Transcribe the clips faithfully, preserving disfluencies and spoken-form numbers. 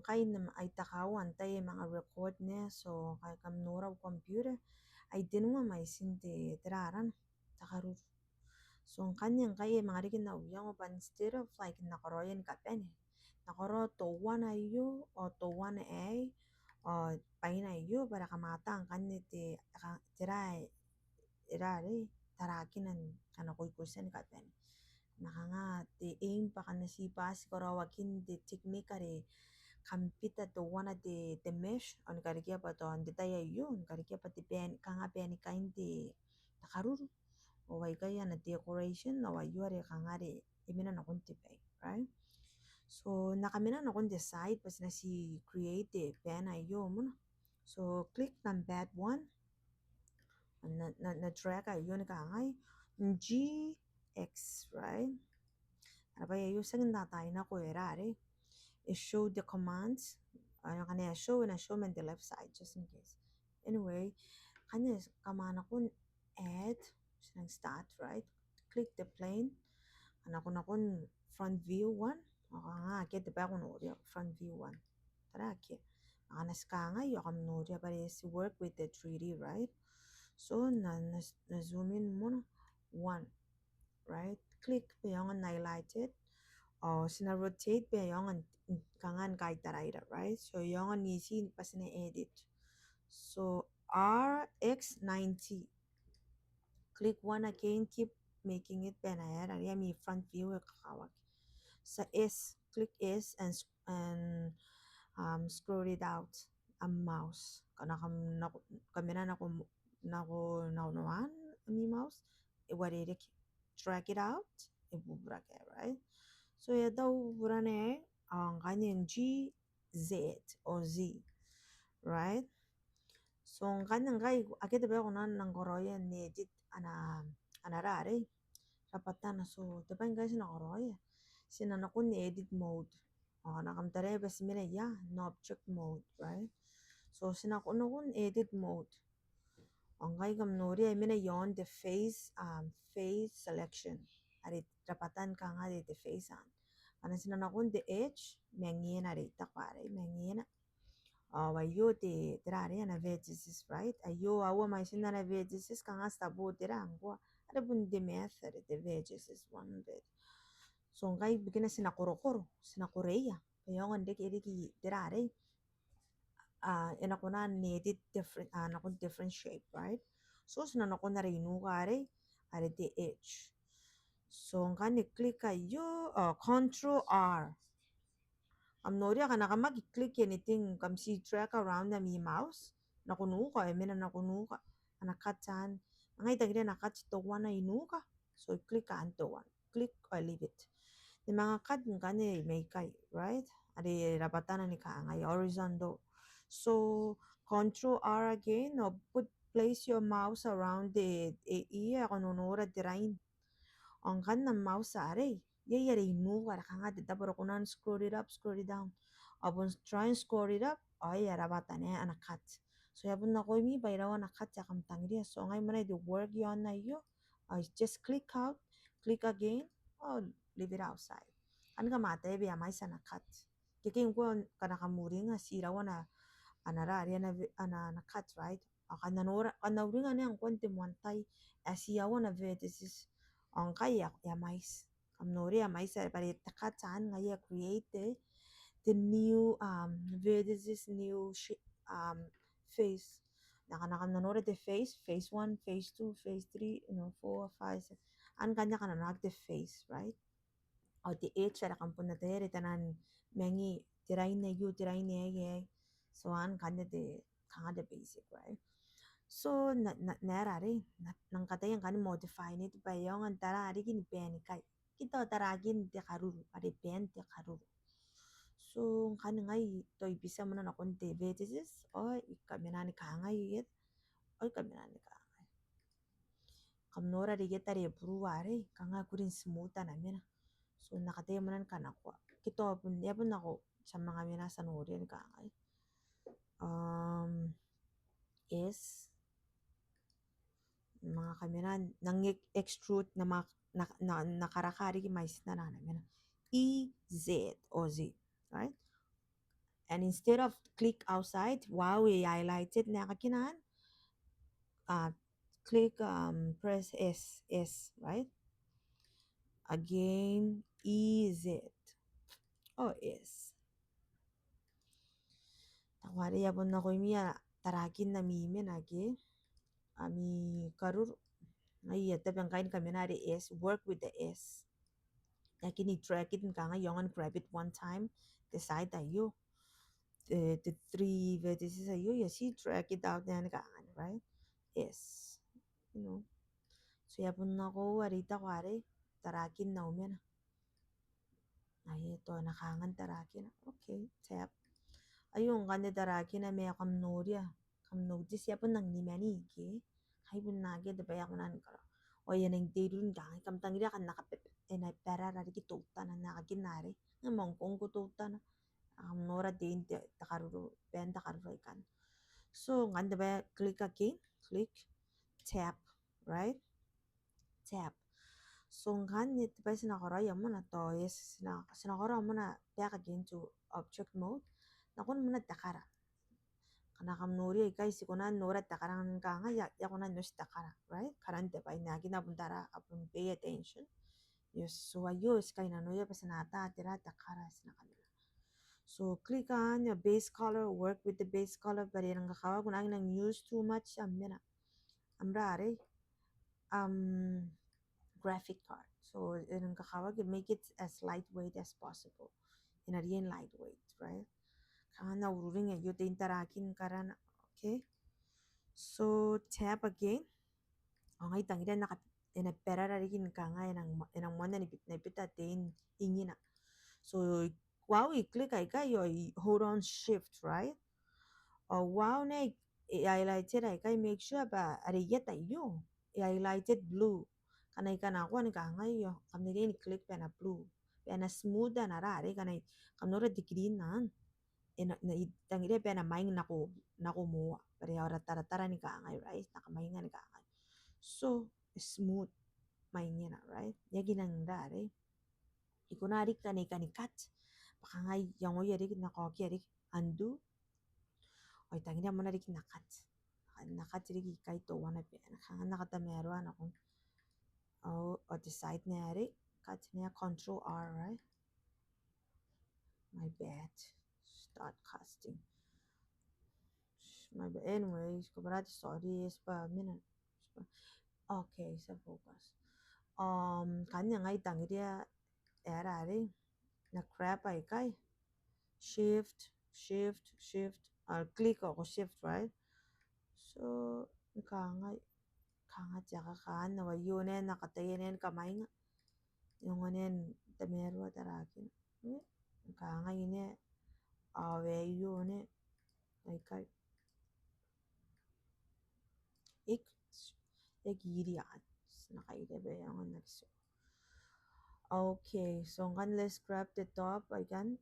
kai n am, ai takau antai e manga record naba, so ngkai kam nora computer, ai tenua mwaitin te, te rarana, te karuru. So ngkanne ngkai e manga riki n au iango bwa instead of like n na karaoia ni kabane, n na karaoa teuana aio, ao teuana aei, ao baina aio, bwa are kam ata ngkanne te, ka-, tera ae, tera are tarakina n, ana koikoitia ni kabane. Ma kanga te aim bwa kam na ti bati karaoakin te technique are kam bita teuana te, te mesh, ao ni karekea bwa tao n te tai aio, ni karekea bwa te bane, kanga bane kain te, te karuru. Ao aikai ana decoration, ao aio are kanga are e mena nakon te bwai, right? So, n na kamena nakon te side, bwa ti na ti create te bane aio moa. So, click n am pad one, n na, n na, n na drag aio ni kangai, G X, right? Ara bwai aio tiaki n taetae nako e ra are e show the commands. Ao ngkana e show, e na show man the left side, just in case. Anyway, ngkanne kam a nakon add, ti nang start, right? Click the plane. Ao nakon, nakon front view one. Ao kanga akea te bwai ae ko noria, front view one. Tara akea. Ao ngkana ti kangai, ao kam noria bwa are ti work with the three D, right? So, n na, n na, n na zoom in moa, one, right? Click bwa e aonga n highlighted. Ao ti na rotate bwa e aonga n, kanga n kaitaraira, right? So, e aonga n iti bwa ti na edit. So, R X ninety. Click one again, keep making it bwa e na era, are ami front view e kakawaki. So S, click S and s-, and, um, scroll it out am mouse. Ngkana kam nako, kamena nako, nako, nako noan ami mouse, e uarereke. Drag it out, e bubura ke, right? So e a tau burana aei, ao ngkanne G Z or Z, right? So ngkanne ngkai akea te bwai ae ko na nang karaoia n edit ana, ana ra arei, rabwatana. So te bwai ngkai ti na karaoia, ti na nakon edit mode. Ao ngkana kam taraia bwa ti mena ia, n object mode, right? So ti na nakon edit mode. Ao ngkai kam noria e mena iaon te face, um, face selection. Are rabwatan kanga te, te face anne. Ngkana ti na nakon te edge, mangina arei, taku arei, mangina. Ao aio te, te ra arei, ana vertices, right? Aio aua mwaitin ana vertices, kanga ti tabe te ra ngkoa. Are bon te math, are te vertices, one vert. So ngkai bukina ti na korokoro, ti na koreia. Bwa e aonga n reke, e riki te ra arei, a, e na kona n edit different, a, nakon different shape, right? So ti na nakon are i nuka arei, are te edge. So ngkanne click aio, a, control R. Kam noria ngkana kam aki click anything, kam ti drag around ami mouse nako nuka, e mena nako nuka. Ana cut anne. Ngai I tangiria ana cut teuana i nuka. So I click anne teuana. Click or leave it. Te manga cut ngkanne mai ikai, right? Are rabwatana ni kangai, horizontal. So control R again, or put, place your mouse around the, e, ia, ko nonora te rain. Ao ngkanne am mouse arei, iai are i nuka, are kanga te tabo are ko na scroll it up, scroll it down. Ao bon try and scroll it up, ao e a rabwata naba ana cut. So e a bon nakoimi bwa iraua ana cut ae kam tangiria. So ngai moa I do work iaon aio, I just click out, click again, or leave it outside. Ngkanne kam ataia bwa e a mwaiti ana cut. Ikekei ngkoa ngkana kam uringa, ti iraua ana, ana ra arei, ana, ana, ana cut, right? Ao ngkana nora, ngkana uringa naba ngkoa n te moan tai, ae ti iraua ana vertices. Ao ngkai e a, e a mwaiti. Kam noria e a mwaiti, are bwa are te cut anne ngaia e create te, te new, um, vertices, new shape, um, face. Ngkana kam nora te face, face one, face two, face three, you know, four, five, six. Ao ngkanne ngkana nora te face, right? Ao te edge are kam bon ataia are taian mangi, te rain aio, te rain aei, aei. So anne ngkanne te, kanga te basic, right? So n na, n na, n na ra arei, n na, n nang kataia ngkanne modify-nit bwa e aonga n tara riki ni bane ikai. Ke tao tarakin te karuru, are bane te karuru. So ngkanne ngai I toibiti moa nakon te vertices, ao I kamena ni kangai, ao I kamena ni kangai. Kam nora are ieta are e buru arei, kanga e kuri n smooth ana mena. So n na kataia moa ni kanakoa. Ke tao bon, e a bon nako, ti a manga mena ti a noria ni kangai. Um, S. Manga kamena, nang ex-, extrude, n na ma-, n na, n na, n na karaka riki mwaitina ana mena. E Z or Z, right? And instead of click outside, wow, e highlighted, n aekakin anne, uh, click, um, press S, S, right? Again, E Z. Oh, S. Teuare I a bon nakoimi tarakin ami mena ake ami karuru. Ai I a tabe ngkai ni kamena are S, work with the S. Ae I kan drag it ni kangai, I ongo ni grab it one time, te side aio. The, the three vertices aio, I a tii drag it out, then kangai, right? S. You know. So I a bon nakoimi are I taku are tarakin au mena. Aio, tao e na kangai tarakina. Okay, tab. Aio ngkanne tarakina ma kam noria. Kam notice I a bon nang nimani ke. Ai bon akea te bwai ae ko nang karaoa. Ao e a nang tei iroun kangai, kam tangiria ngkana e na kabe-, e na barara riki teutana n aekakin are. Ngke e mangkongko teutana. Kam nora tein te, te karuru, baan te karuru aikanne. So, ngkanne te bwai, click again, click, tab, right? Tab. So, ngkanne te bwai ti na karaoia moa, tao, yes, ti na, ti na karaoia moa back again to object mode. Nakon moa te kara. Ngkana kam noria ikai ti kona n nora te kara ngkanne kangai, I a, I a kona n oti te kara, right? Karan te bwai n aekakin a bon tara, a bon pay attention. Yes, so aio ti kainnanoia bwa ti na ata tera te kara ti na kamena. So click on your base color, work with the base color, bwa are e nang kakawaki ko na aki nang use too much am mena. Am rarei, am graphic card. So e nang kakawaki, make it as lightweight as possible. E na riai n lightweight, right? Kanga n ururing aio tein tarakin karana. Okay. So tab again. Ao ngai I tangiria e na ka-, e na barara riki ni kangai, e nang, e nang moanna ni bit-, ni bita tein ingina. So wow, I click aikai, ao I hold on shift, right? Ao wow, ne e highlighted aikai, make sure bwa are ieta aio e highlighted blue. Ngkana I kan akoa ni kangai, ao kam na riai ni click bwa e na blue. Bwa e na smooth ana rarei, ngkana I, kam nora te green anne. E na, na, I tangiria bwa e na mwaing nako, nako moa. Bwa are a ora taratara ni kangai, right? N na kamwainga ni kangai. So, e smooth mwaingina, right? E aki nang rarei. I kona riki ngkana I kani cut. Bwa kangai I ongoia riki, N na kaokia riki, undo. Ao I tangiria moa riki N na cut. N na cut riki ikai teuana bwa e na kanga N na katamaroa nakon. Ao, ao te side arei, cut nea, control R, right? My bad. Start casting. My bad. Anyways, ko bwara te, sorry, yes, bwa mena. Okay, ti a focus. Um, ngkanne ngai I tangiria e rarei. N na grab aikai. Shift, shift, shift. Ao click ao ko shift, right? So, ni kangai. Kanga te aka kanne, ao aio nea N na kataia nea ni kamwainga. I ongo nea n tamaroa tarakina. Ni kangai nea. Ao aio nea. Aikai. Ik, e aki iri akan. N na kairia bwa e ongo n aki tio. Okay, so ngkanne let's grab the top aikanne.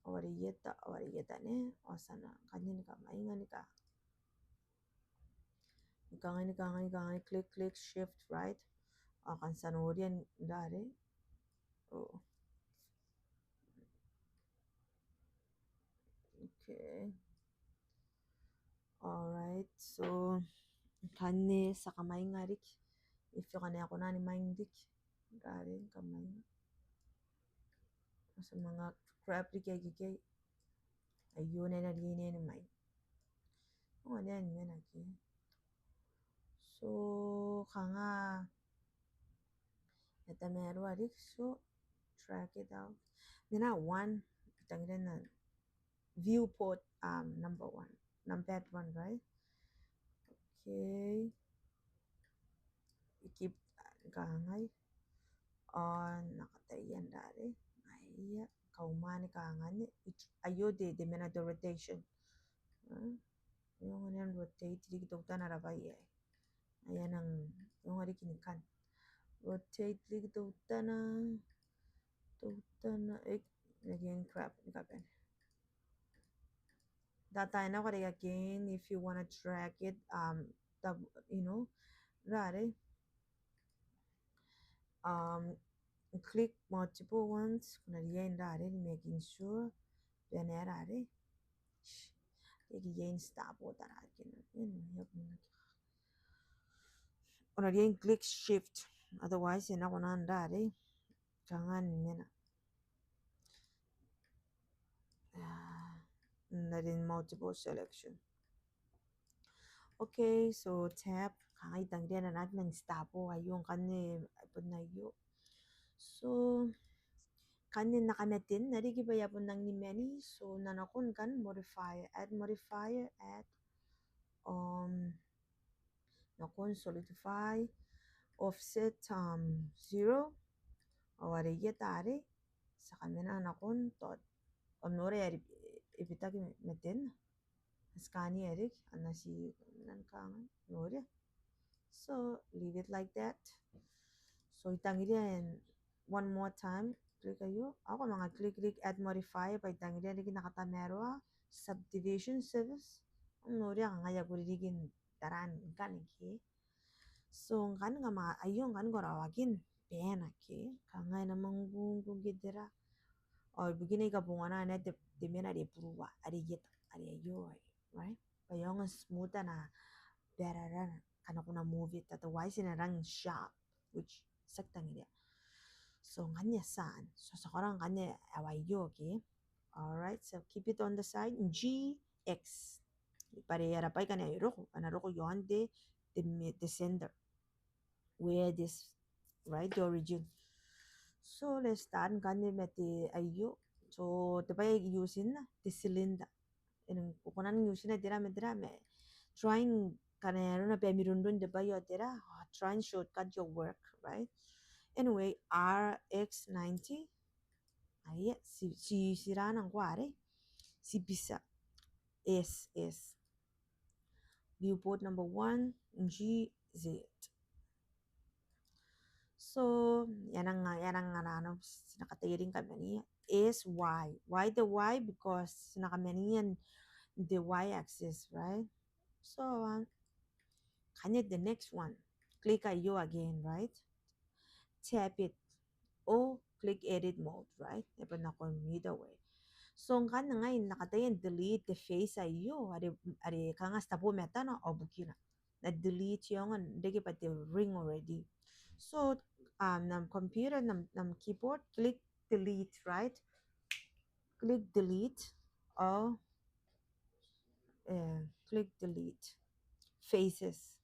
Ao are ieta, ao are ieta nea. Ao ti a na, ngkanne ni kamwainga ni ka-, ni kangai, ni kangai, ni kangai, click, click, shift, right? Ao ngkanne ti a noria n rarei. Oh. Okay. Alright, so ngkanne ti a kamwainga riki. If you can, e kona ni mwaing riki. N rarei, kamwainga. Ti a manga grab riki ikekei. Aio nea e na riai nea ni mwaing. Ao nea ni mena ke. So, kanga e tamaroa riki, so, drag it out. Nena one, I tangiria N na viewport, um, number one. Number one, right? Okay. I keep, uh, kangai. Ao N na kataia n rarei. Aia, kaumwane kangai. It, aio te, te mena te rotation. Hmm? E ongo nea n rotate riki teutana ara bwai aei. Aia nang, e ongo riki ni kan. Rotate riki teutana. Teutana, e, again, grab, ni kabane. Tatae nako are again, if you wanna drag it, um, the, you know, rarei. Um, click multiple ones, ko na riai n rarei, making sure bwa e na rare. Sh-, e aki iai n stop o tarakin. Eno, e aki naki. Ko na riai n click shift. Otherwise, e na kona n rare. Kanga ni mena. Ah, n arin multiple selection. Okay, so tab, kanga I tangiria n aki nang stop o, aio ngkanne, bon aio. So, ngkanne N na kamatenna riki bwa e a bon nang ni mani, so N na nakon ngkanne modifier, add modifier, add, um, nakon solidify, offset, um, zero, ao are ieta are, ti a kamena nakon dot. Kam noria are e bitaki matenna. Ti kani e riki, ana ti nang kanga, noria. So, leave it like that. So, I tangiria n one more time, click aio. Ao ko manga click, click add modifier, bwa I tangiria riki N na katamaroa subdivision service. Noria kanga e a kuri riki n taran ngkanne ke. So, ngkanne kam a, aio ngkanne ko rawakin bwa e na ke. Kanga e na manga ngungu ke tera. Ao ibukina I kabongana naba te, te mena are burua, are ieta, are aio, are, right? Bwa e aonga n smooth ana barara, ngkana ko na move it, otherwise e na rang sharp, which ti aki tangiria. So, ngkanne e a tia. So, ti a karaoa ngkanne aio ke. All right, so keep it on the side. G X. Bwa are ara bwai ngkanne e roko, e na roko iaon te, te me-, te center. Where this, right, the origin. So, let's start ngkanne ma te aio. So, te bwai ae I use-na, te cylinder. E nang, ko kona n use-na tera ma tera ma. Try n, ngkana arona bwa e mironron te bwai ao tera, ah, try and shortcut your work, right? Anyway, R X ninety. Aia, ti, ti, ti rana ngkoa are. Ti bita. S, S. Viewport number one, G, Z. So, e a nang, e a nang, e a nang, ti na kataia riki ni kamania. S, Y. Why the Y? Because ti na kamania n te Y axis, right? So, um, ngkanne the next one. Click aio again, right? Tab it. Or click edit mode, right? E bon nakon either way. So, ngkanne ngai N na kataia n delete te face aio, are, are kanga ti a bo matana ao bukina. N na delete iaon, n reke bwa te ring already. So, um, n am computer, n am, n am keyboard, click delete, right? Click delete, or, eh, click delete faces.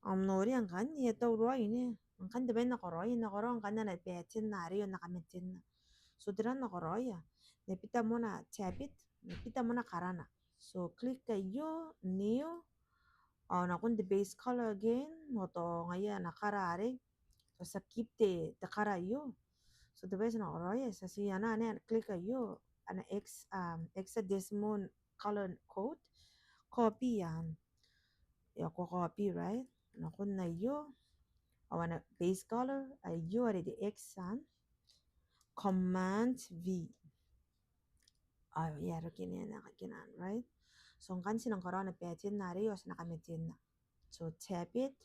Ao noria ngkanne, e a tau raoi ne. Ngkanne te bwai N na karaoia, N na karaoa ngkanne ana pattern arei ao N na kamatenna. So, tera N na karaoia? N na bita moa, tab it, N na bita moa karana. So, click aio, new, ao nakon te base color again, ao tao ngaia ana kara arei. So, ti a keep te, te kara aio. So, te bwai ti na karaoia, ti a tii ana, ana click aio, ana hex, um, hexadecimal color code, copy iaan. E a ko copy, right? Nakon aio, ao ana base color, aio are te X iaan, Command V. Ao e a roko iai ana kakinan, right? So ngkanne ti nang karaoa ana pattern arei ao ti na kamatenna. So tab it,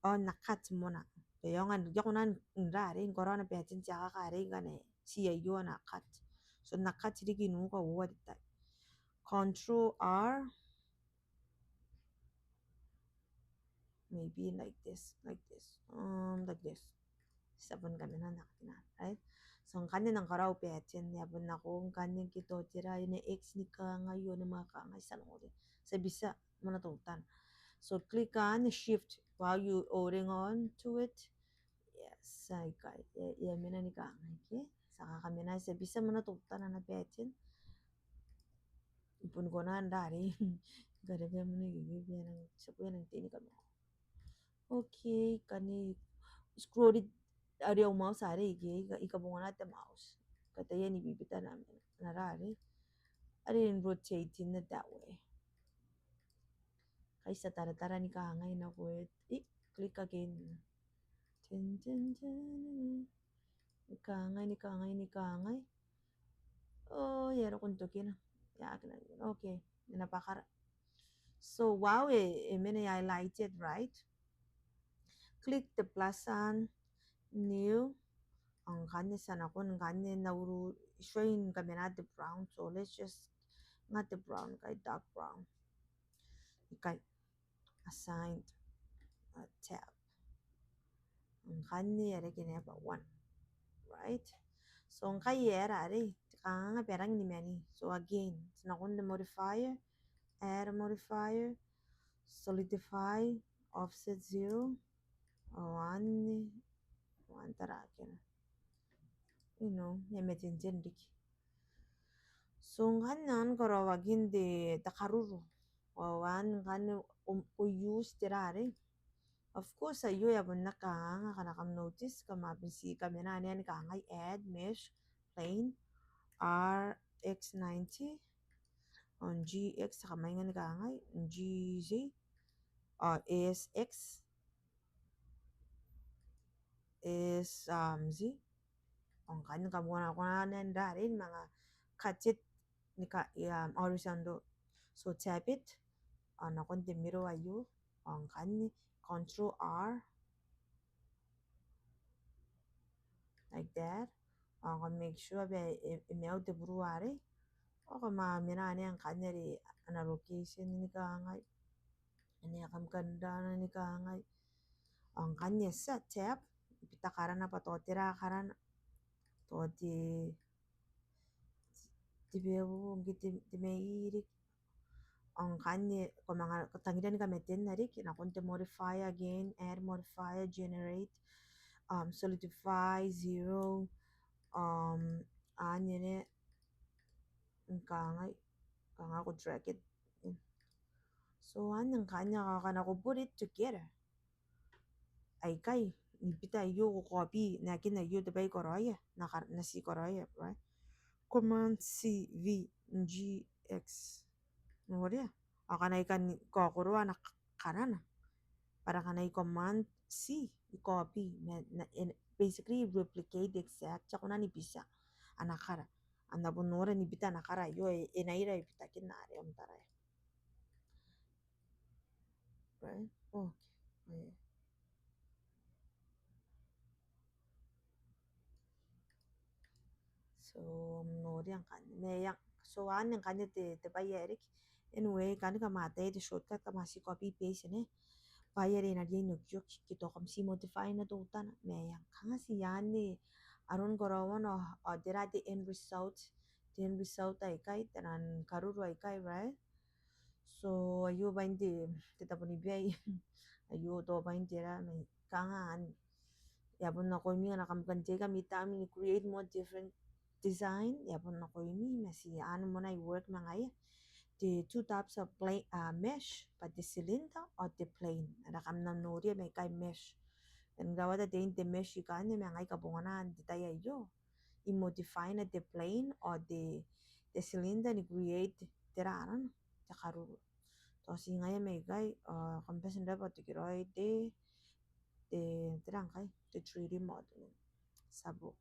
ao N na cut moa. Bwa e aonga n, e a kona n ra arei, n karaoa ana pattern te akaka arei ngkana ti aio ana cut. So N na cut riki n uka uoua te tai. Control R, maybe like this, like this, um, like this. Ti a bon kamena n aki na, right? So ngkanne N nang karaoa au pattern, e a bon nako ngkanne ke tao tera, e na X ni kangai, ao e na manga kangai, ti a noria. Ti a bita moa teutana. So click on the shift while you holding on to it. Yes, aikai. E, e a mena ni kangai, ke? Ti a kakamena, ti a bita moa teutana ana pattern. I bon kona n ra arei. Ngkana bwa e mena ikekei bwa e nang, ti a bon nang tei ni kamena. Okay, ngkanne scroll it, are au mouse arei ke, I ka, I kabongana te mouse. Kataia ni bibita ana, ana ra arei. Are n rotate in that way. Kai ti a taratara ni kangai nako e, eh, click again. Ten, ten, ten. Ni kangai, ni kangai, ni kangai. Oh, e a roko n tokina. E a aki nang, okay, e na bakara. So, wow, e, e mena e highlighted, right? Click the plus sign, new. Ao ngkanne ti a nakon ngkanne N na uru, Showing kamena te brown, so let's just, nga te brown, ngkai dark brown. Ngkai assigned, uh, tab. Ngkanne are ke naba one, right? So ngkai e aera arei, te kanganga bwa e rangi ni mena. So again, ti nakon te modifier, add modifier, solidify, offset zero, ao anne, ao anne tarakina. You know, e metenten riki. So ngkanne a na karaoaki n te, te karuru. Ao anne ngkanne, um, ko use tera arei. Of course, aio e a bon aki kanganga, ngkana kam notice, kam a bon ti kamena anne ni kangai add mesh plane R X ninety, ao G X, kam a ingani kangai G Z, ao S X, S, um, Z. Ao ngkanne kam kona, kona n ae n rarei ni manga cut it ni ka, um, horizontal. So tab it, ao nakon te middle aio, ao ngkanne control R, like that. Ao kam make sure bwa e, e maiu te buru arei. Ao kam a mena anne ngkanne are ana location ni kangai. Anne kam kan dana ni kangai. Ao ngkanne ti a tab, bita karana bwa tao tera karana. Tao te, te beboo, ngke te, te maiu riki. Ao ngkanne ko manga tangiria ni kamatenna riki, nakon te modifier again, add modifier, generate, um, solidify, zero, um, anne ni kangai, kanga ko drag it in. So anne ngkanne, ngkana ko put it together, aikai, ni bita aio ko copy, n aekan aio te bwai ko karaoia, n a ka, n a ti karaoia, right? Command C V G X. Noria? Ao ngkana I kan kaokoroa ana k-, karana. Bwa ngkana I Command C, I copy, ma, na, e, basically replicate exact, ti a kona ni bita ana kara. Ao N na bon nora ni bita ana kara aio, e, e na ira e bitakin are, am taraia. Right? Okay. Yeah. So, am noria ngkanne. Ma e a, so, anne ngkanne te, te bwai ae riki. Anyway, ngkanne kam a ataia te shortcut, kam a ti copy paste, ne? Bwa are e na riai n okioki, ke tao kam ti modify-na teutana. Ma e a, kanga ti anne aron karaoana, ao, ao tera te end result, te end result aikai, taian karuru aikai, right? So, aio bwain te, te tabo ni bwai. Aio tao bwain tera, ma kanga anne. E a bon nakoimi ngkana kam kan take ami time ni create more different design, e a bon nakoimi, ma ti anne moa ae I work ma ngaia. Te two types of pla-, uh, mesh, bwa te cylinder or te plane. Are kam na noria ma aikai mesh. Ngkana ko rawata te, te mesh ikanne, ma ngai kabongana n te tai aio, I modify-na te plane or te, te cylinder ni create tera arana, te karuru. Tao ti ngaia ma aikai, uh, kam bati n rabwa, te kiraoi te, te, tera ngkai, te three D model. Tabo.